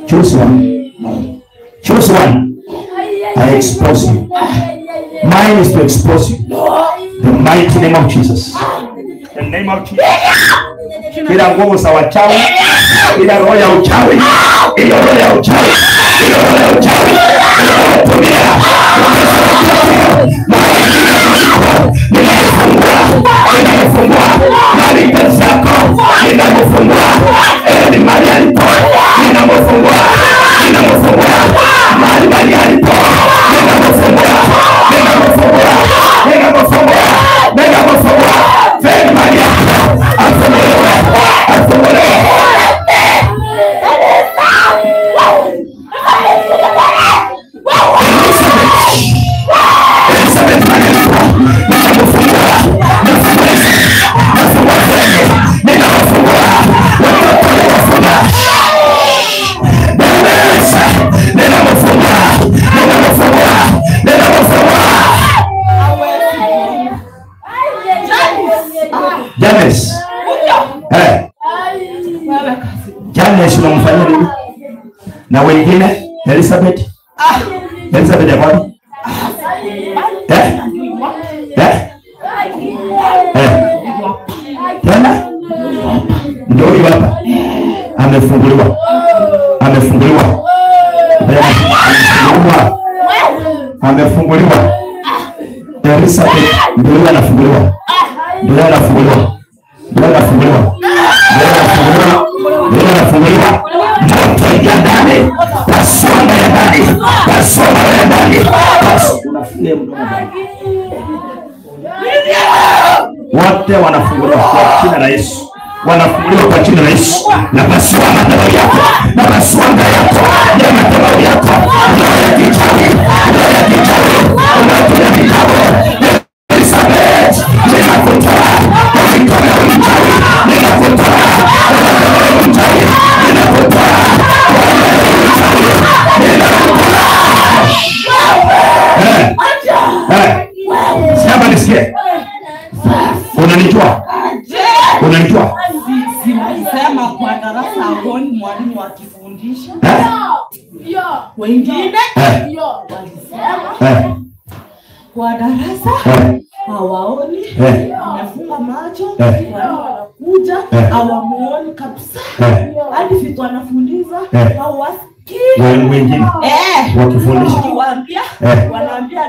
Choose one. Choose one. I expose you. Mine is to expose you. The mighty name of Jesus. The name of Jesus. Kila nguvu za wachawi, kila roho ya uchawi, kila roho ya uchawi, kila roho ya uchawi, tumia. Ninafungua, mali zako, ninamfungua, ni mali alipo, ninamfungua, ninamfungua, mali alipo, ninamfungua, ninamfungua, ninamfungua, ninamfungua, feni mali yako, afunguliwe, afunguliwe. James. James unamfanyia nini? Na wengine Elizabeth? Elizabeth ya wapi? Tena? Ndio huyu hapa. Amefunguliwa. Amefunguliwa. Amefunguliwa. Amefunguliwa. Elizabeth ndio huyu anafunguliwa. Ndio anafunguliwa. Ndio anafunguliwa. Ndio anafunguliwa. Ndio anafunguliwa. Moto ya ndani, pasua ya ndani, pasua ya ndani. Unafungia mdomo. Wote wanafunguliwa kwa jina la Yesu. Wanafunguliwa kwa jina la Yesu. Na pasua madhabahu yako, na pasua yako, na madhabahu yako. Roho ya kichawi, roho ya kichawi, unatumia vitabu. Elizabeth, ninakutoa kwa mikono ya mchawi, ninakutoa kwa mikono ya mchawi, ninakutoa kwa mikono ya mchawi, ninakutoa. Sema nisikie. Unanijua? Unanijua? Sema kwa darasa haoni mwalimu akifundisha. Wengine walisema kwa darasa hawaoni, wamefunga macho, walimu wanakuja, hawamuoni kabisa. Hadi vitu wanafundiza hawasikii. Walimu wengine wakifundisha, wakiwaambia, wanaambia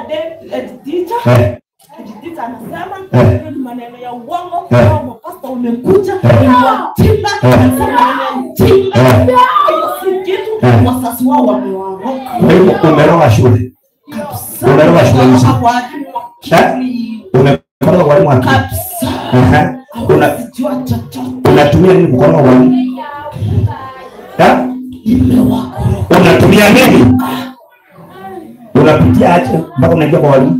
teacher, teacher anasema ni maneno ya uongo, kama pastor umekuja ni watimba, anasema maneno ya utimba. Hiyo si kitu, wazazi wao wamewaroka. Kwa hivyo umeroga shule. Umeroga shule nzima. Umekoroga walimu akili. Kabisa. Unatumia nini kukoroga walimu? Unatumia nini? Unapitia aje mpaka unaingia kwa walimu?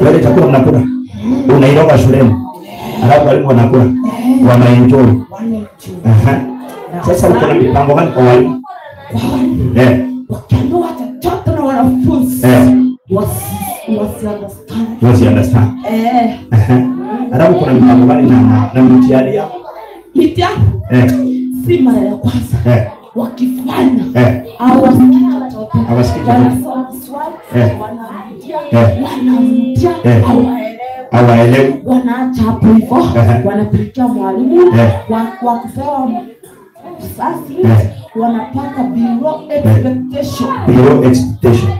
Wale chakula mnakula. Unairoga shuleni. Alafu walimu wanakula. Wanaenjoy. Sasa uko na mipango gani kwa walimu? Wakiambiwa chochote na wanafunzi wasi understand. Alafu kuna mipango gani na mtihani yao? Mtihani? Si mara ya kwanza. Wakifanya hawasikii chochote. Hawasikii chochote. Wanasoma swali, wanarudia, wanarudia, hawaelewi. Wanaacha hapo hivyo, wanapelekea mwalimu, wakipewa sasa wanapata below expectation. Below expectation.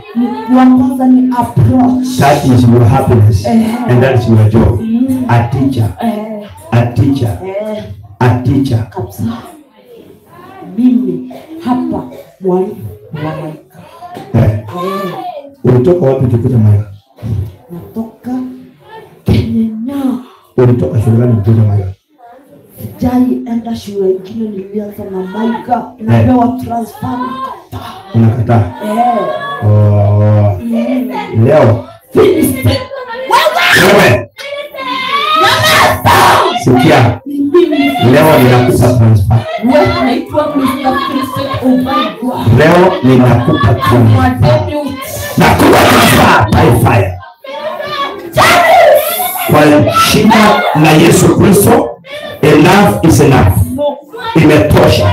Wa kwanza ni approach. That is your happiness and that is your joy. A teacher. A teacher. A teacher. Kabisa. Mimi hapa mwalimu wa Maika. Ulitoka wapi ukikuja Maika? Natoka Kenya. Ulitoka shule gani ukikuja Maika? Sijai enda shule ingine, nilianza na Maika, napewa transfer nakataa. Unakataa? Oh. Leo. Wewe. Sikia. Leo ninakupa transfer. Leo ninakupa transfer. Nakupa transfer by fire. Kwa jina la Yesu Kristo, enough is enough. Imetosha.